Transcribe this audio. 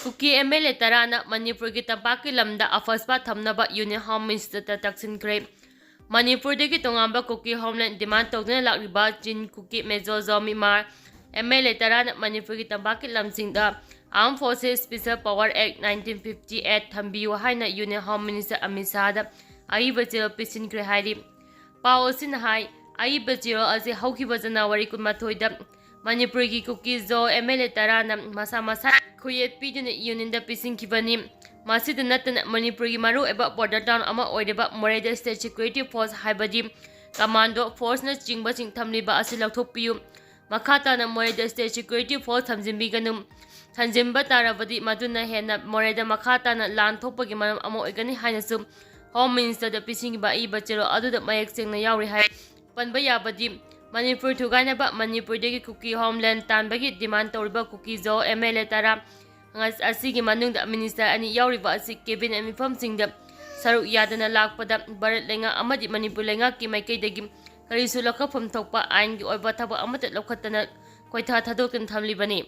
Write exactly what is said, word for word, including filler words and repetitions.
Kuki M L A ꯇꯔꯥꯅ ꯃꯅꯤꯄꯨꯔꯒꯤ ꯇꯝꯄꯥꯛꯀꯤ ꯂꯝꯗ ꯑꯐꯁꯄꯥ ꯊꯝꯅꯕ ꯌꯨꯅꯤꯌꯟ ꯍꯣꯝ ꯃꯤꯅꯤꯁꯇꯔꯗ ꯇꯛꯁꯤꯟꯈ꯭ꯔꯦ꯫ ꯃꯅꯤꯄꯨꯔꯗꯒꯤ ꯇꯣꯉꯥꯟꯕ ꯀꯨꯀꯤ ꯍꯣꯝꯂꯦꯟ ꯗꯤꯃꯥꯟ ꯇꯧꯗꯨꯅ ꯂꯥꯛꯂꯤꯕ ꯆꯤꯟ ꯀꯨꯀꯤ ꯃꯦꯖꯣꯔ ꯖꯣꯃꯤꯃꯥꯔ ꯑꯦꯝ ꯑꯦꯜ ꯑꯦ ꯇꯔꯥꯅ ꯃꯅꯤꯄꯨꯔꯒꯤ ꯇꯝꯄꯥꯛꯀꯤ ꯂꯝꯁꯤꯡꯗ Armed Forces Special Power Act nineteen fifty eight ꯊꯝꯕꯤꯌꯨ ꯍꯥꯏꯅ ꯌꯨꯅꯤꯌꯟ ꯍꯣꯝ ꯃꯤꯅꯤꯁꯇꯔ ꯑꯃꯤꯠ ꯁꯥꯍꯗ ꯑꯏꯕ ꯆꯦꯔꯣꯜ ꯄꯤꯁꯤꯟꯈ꯭ꯔꯦ ꯍꯥꯏꯔꯤ꯫ ꯄꯥꯎ ꯑꯁꯤꯅ ꯍꯥꯏ, ꯑꯏꯕ ꯆꯦꯔꯣꯜ ꯑꯁꯤ ꯍꯧꯈꯤꯕ ꯖꯅꯋꯥꯔꯤ ꯀꯨꯟꯃꯥꯊꯣꯏꯗ ꯃꯅꯤꯄꯨꯔꯒꯤ ꯀꯨꯀꯤ ꯖꯣ ꯑꯦꯝ ꯑꯦꯜ ꯑꯦ ꯇꯔꯥꯅ ꯃꯁꯥ ꯃꯁꯥ ꯈꯨꯌꯦꯠ ꯄꯤꯗꯨꯅ ꯌꯨꯅꯤꯌꯟꯗ ꯄꯤꯁꯤꯟꯈꯤꯕꯅꯤ꯫ ꯃꯁꯤꯗ ꯅꯠꯇꯅ ꯃꯅꯤꯄꯨꯔꯒꯤ ꯃꯔꯨꯑꯣꯏꯕ ꯕꯣꯔꯗꯔ ꯇꯥꯎꯟ ꯑꯃ ꯑꯣꯏꯔꯤꯕ ꯃꯣꯔꯦꯗ ꯁ꯭ꯇꯦꯠ ꯁꯦꯀ꯭ꯌꯨꯔꯤꯇꯤ ꯐꯣꯔꯁ ꯍꯥꯏꯕꯗꯤ ꯀꯃꯥꯟꯗꯣ ꯐꯣꯔꯁꯅꯆꯤꯡꯕꯁꯤꯡ ꯊꯝꯂꯤꯕ ꯑꯁꯤ ꯂꯧꯊꯣꯛꯄꯤꯌꯨ꯫ ꯃꯈꯥ ꯇꯥꯅ ꯃꯣꯔꯦꯗ ꯁ꯭ꯇꯦꯠ ꯁꯦꯀ꯭ꯌꯨꯔꯤꯇꯤ ꯐꯣꯔꯁ ꯊꯝꯖꯤꯟꯕꯤꯒꯅꯨ꯫ ꯊꯝꯖꯤꯟꯕ ꯇꯥꯔꯕꯗꯤ ꯃꯗꯨꯅ ꯍꯦꯟꯅ ꯃꯣꯔꯦꯗ ꯃꯈꯥ ꯇꯥꯅ ꯂꯥꯟ ꯊꯣꯛꯄꯒꯤ ꯃꯔꯝ ꯑꯃ ꯑꯣꯏꯒꯅꯤ ꯍꯥꯏꯅꯁꯨ ꯍꯣꯝ ꯃꯤꯅꯤꯁꯇꯔꯗ ꯄꯤꯁꯤꯟꯈꯤꯕ ꯑꯏꯕ ꯆꯦꯔꯣꯜ ꯑꯗꯨꯗ ꯃꯌꯦꯛ ꯁꯦꯡꯅ ꯌꯥꯎꯔꯤ ꯍꯥꯏ꯫ ꯄꯟꯕ ꯌꯥꯕꯗꯤ, ꯃꯅꯤꯄꯨꯔ ꯊꯨꯒꯥꯏꯅꯕ, ꯃꯅꯤꯄꯨꯔꯗꯒꯤ ꯀꯨꯀꯤ ꯍꯣꯝꯂꯦꯟ ꯇꯥꯟꯕꯒꯤ ꯗꯤꯃꯥꯟ ꯇꯧꯔꯤꯕ ꯀꯨꯀꯤ ꯖꯣ ꯑꯦꯝ ꯑꯦꯜ ꯑꯦ ꯇꯔꯥ ꯑꯁꯤꯒꯤ ꯃꯅꯨꯡꯗ ꯃꯤꯅꯤꯁꯇꯔ ꯑꯅꯤ ꯌꯥꯎꯔꯤꯕ ꯑꯁꯤ ꯀꯦꯕꯤꯅꯦꯠ ꯃꯤꯐꯝꯁꯤꯡꯗ ꯁꯔꯨꯛ ꯌꯥꯗꯅ ꯂꯥꯛꯄꯗ ꯚꯥꯔꯠ ꯂꯩꯉꯥꯛ ꯑꯃꯗꯤ ꯃꯅꯤꯄꯨꯔ ꯂꯩꯉꯥꯛꯀꯤ ꯃꯥꯏꯀꯩꯗꯒꯤ ꯀꯔꯤꯁꯨ ꯂꯧꯈꯠꯐꯝ ꯊꯣꯛꯄ ꯑꯥꯏꯟꯒꯤ ꯑꯣꯏꯕ ꯊꯕꯛ ꯑꯃꯠꯇ ꯂꯧꯈꯠꯇꯅ ꯀꯣꯏꯊꯥ ꯊꯥꯗꯣꯛꯇꯨꯅ ꯊꯝꯂꯤꯕꯅꯤ꯫